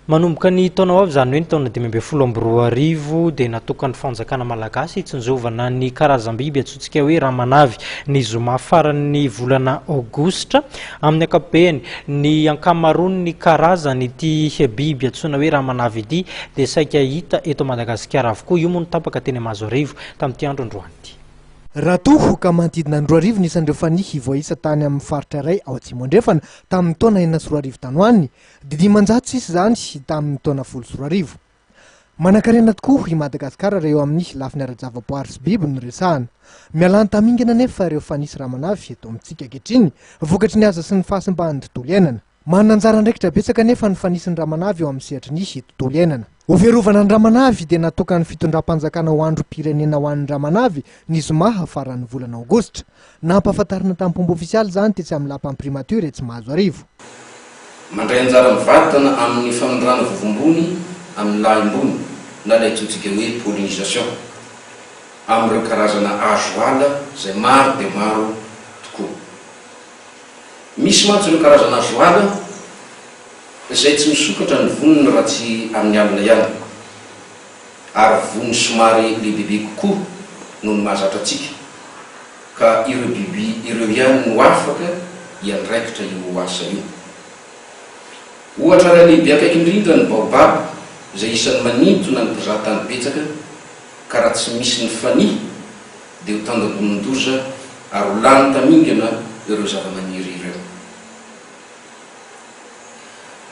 Manomboka ny taona ho avy, izany hoe ny taona 2015, dia natokan'ny fanjakana malagasy hitsinjovana ny karazam-biby antsointsika hoe ramanavy ny zoma faran'ny volana aogositra. Amin'ny ankapobeny, ny ankamaroan'ny karazan'ity biby antsoina hoe ramanavy ity dia saika hita eto Madagasikara avokoa. Io moa no tapaka teny Mahazoarivo tamin'ity andro androany ity. Raha toa ka manodidina ny 2000 ny isan'ireo fanihy voaisa tany amin'ny faritra iray ao Atsimo Andrefana tamin'ny taona 2006 tany ho any, dia 500 sisa izany tamin'ny taona 2010. Manankarena tokoa i Madagasikara raha eo amin'ny lafiny ara-javaboary sy biby no resahana. Mialany tamingana anefa ireo fanisy ramanavy eto amintsika ankehitriny, vokatry ny haza sy ny fahasimban'ny tontolo iainana. Manana anjara andraikitra betsaka anefa ny fanisin'ny ramanavy eo amin'ny sehatry ny tontolo iainana. Ho fiarovana ny ramanavy dia natokan'ny fitondram-panjakana ho androm-pirenena ho an'ny ramanavy ny zoma faran'ny volana aogositra. Nampahafantarina tamim-pomba ofisialy izany tetsy amin'ny lapan'ny Primature etsy Mahazoarivo. Mandray anjara mivantana amin'ny famindrana vovombony amin'ny lahimbony na ilay antsointsika hoe pollinisation amin'ireo karazana hazo ala izay maro dia maro tokoa. Misy mantsy ireo karazana hazo ala izay tsy misokatra ny voniny raha tsy amin'ny alina ihany, ary vony somary lehibebe kokoa noho ny mahazatra antsika, ka ireo biby ireo ihany no afaka hiandraikitra io asa io. Ohatra iray lehibe akaiky indrindra ny baobab izay isan'ny manintona ny mpizaha tany betsaka, ka raha tsy misy ny fanihy dia ho tandindomin-doza ary ho lany tamingana ireo zavamaniry ireo.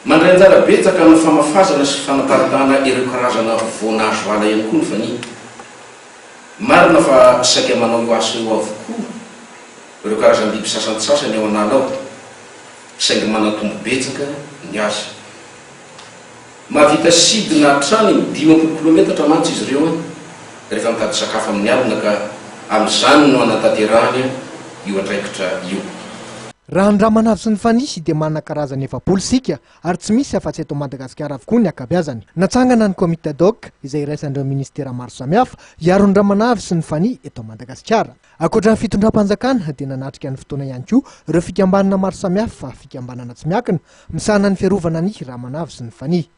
Mandray anjara betsaka amin'ny famafazana sy fanaparitahana ireo karazana voanazo ala ihany koa ny fanihy. Marina fa saika manao io asa io avokoa ireo karazam-biby sasantsasany ao an'ala ao, saingy manatombo betsaka ny azy. Mahavita sidina hatrany amin'ny 50 kilometatra mantsy izy ireo rehefa mitady sakafo amin'ny alina ka amin'izany no anatanterahany io andraikitra io. Raha ny ramanavy sy ny fanihy dia manana karazany 40 isika ary tsy misy afa-tsy eto Madagasikara avokoa ny ankabeazany. Natsangana ny komite ad hoc izay iraisan'ireo ministera maro samihafa hiaro ny ramanavy sy ny fanihy eto Madagasikara. Ankoatra ny fitondram-panjakana dia nanatrika ny fotoana ihany koa ireo fikambanana maro samihafa, fikambanana tsy miankina, misahana ny fiarovana ny ramanavy sy ny fanihy.